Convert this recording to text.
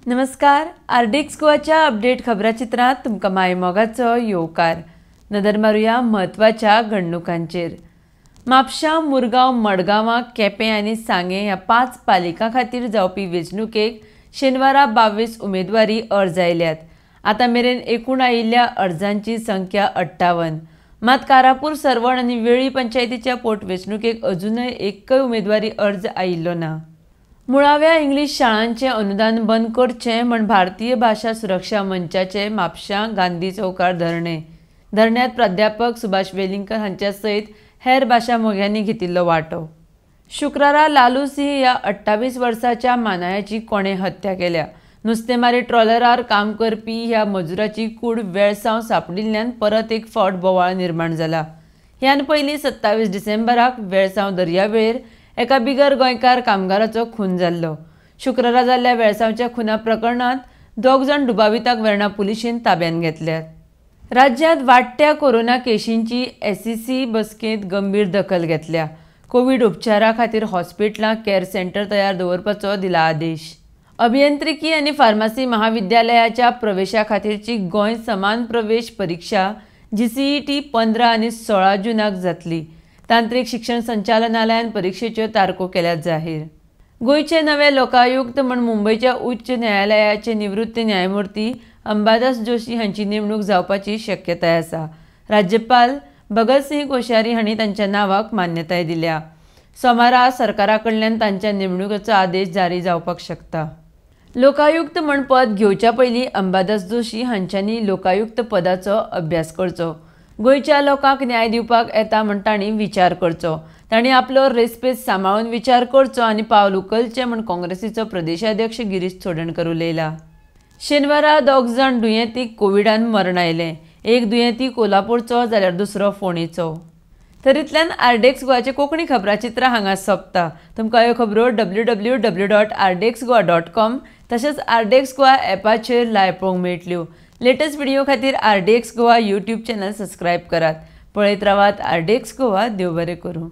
नमस्कार, RDX गोवाच्या update खबराचित्रांत तुमकां मायमोगाचो येवकार. नदर मारुया म्हत्वाच्या घडणुकांचेर. म्हापशा, मुरगांव, मडगांवां, केपें आनी सांगें ह्या 5 पालिकां खातीर जावपी वेंचणुकेक शेनवारा 22 उमेदवारी अर्ज आयल्यात. आतां मेरेन एकूण आयिल्ल्या अर्जांची संख्या 58. मात कारापूर, सर्वण आनी वेळी पंचायतीच्या पोटवेंचणुकेक अजूनय एकय उमेदवारी अर्ज आयिल्लो ना. मुळाव्या इंग्लीश शाळांचें अनुदान बंद करचें म्हण भारतीय भाशा सुरक्षा मंचाचे म्हापशां गांधी चौकार धरणें. धरण्यांत प्राध्यापक सुभाष वेलिंगकर हांच्या सयत हेर भाशा मोग्यांनी घेतिल्लो वांटो. शुक्रारा लालू सिंह ह्या 28 वर्साच्या मानायाची कोणें हत्या केल्या. नुस्तेमारी ट्रॉलरार काम करपी ह्या मजुराची कूड वेळसांव सांपडिल्ल्यान परत एक फावट बोवाळ निर्माण जाला. ह्यान पयलीं 27 डिसेंबराक वेळसांव दर्यावेळेर एका बिगर गोंयकार कामगाराचो खून जाल्लो. शुक्रारा जाल्ल्या वेळसांवच्या खुना प्रकरणांत 2 जाण दुबावितांक वेर्णा पुलिशेन ताब्यांत घेतल्यात. राज्यांत वाडट्या कोरोना केशींची एसईसी बसकेंत गंभीर दखल घेतल्या. कोवीड उपचारा खातीर हॉस्पिटलां, केअर सेंटर तयार दवरपाचो दिला आदेश. अभियांत्रिकी आनी फार्मासी महाविद्यालयाच्या प्रवेशा खातीरची गोंय समान प्रवेश परिक्षा जीसीईटी 15 आनी 16 जूनाक जातली. तांत्रिक शिक्षण संचालनालयान परिक्षेच्यो तारखो केल्यात जाहीर. गोंयचे नवे लोकायुक्त म्हूण मुंबयच्या उच्च न्यायालयाचे निवृत्त न्यायमूर्ती अंबादास जोशी हांची नेमणूक जावपाची शक्यताय आसा. राज्यपाल भगतसिंह कोश्यारी हांणी तांच्या नांवाक मान्यताय दिल्या. सोमारा सरकारा कडल्यान तांच्या नेमणुकेचो आदेश जारी जावपाक शकता. लोकायुक्त म्हूण पद घेवच्या पयलीं अंबादास जोशी हांच्यांनी लोकायुक्त पदाचो अभ्यास करचो. गोंयच्या लोकांक न्याय दिवपाक येता म्हण तांणी विचार करचो. तांणी आपलो रेस्पेद सांबाळून विचार करचो आनी पावल उखलचें म्हण काँग्रेसीचो प्रदेशाध्यक्ष गिरीश चोडणकर उलयला. शेनवारा 2 जाण दुयेंतीक कोविडान मरण आयलें. एक दुयेंती कोल्हापूरचो जाल्यार दुसरो फोंडेचो. तरीतल्यान आरडीएक्स गोवाचे कोंकणी खबराचित्रां हांगा सोंपता. तुमकां ह्यो खबरो www.rdxgoa.com तशेंच आरडीएक्स गोवा ॲपाचेर लायव्ह पळोवंक मेळटल्यो. लेटेस्ट व्हिडिओ खातीर RDX Goa YouTube channel subscribe करात. पळयत रावात आरडीएक्स गोवा. देव बरें करूं.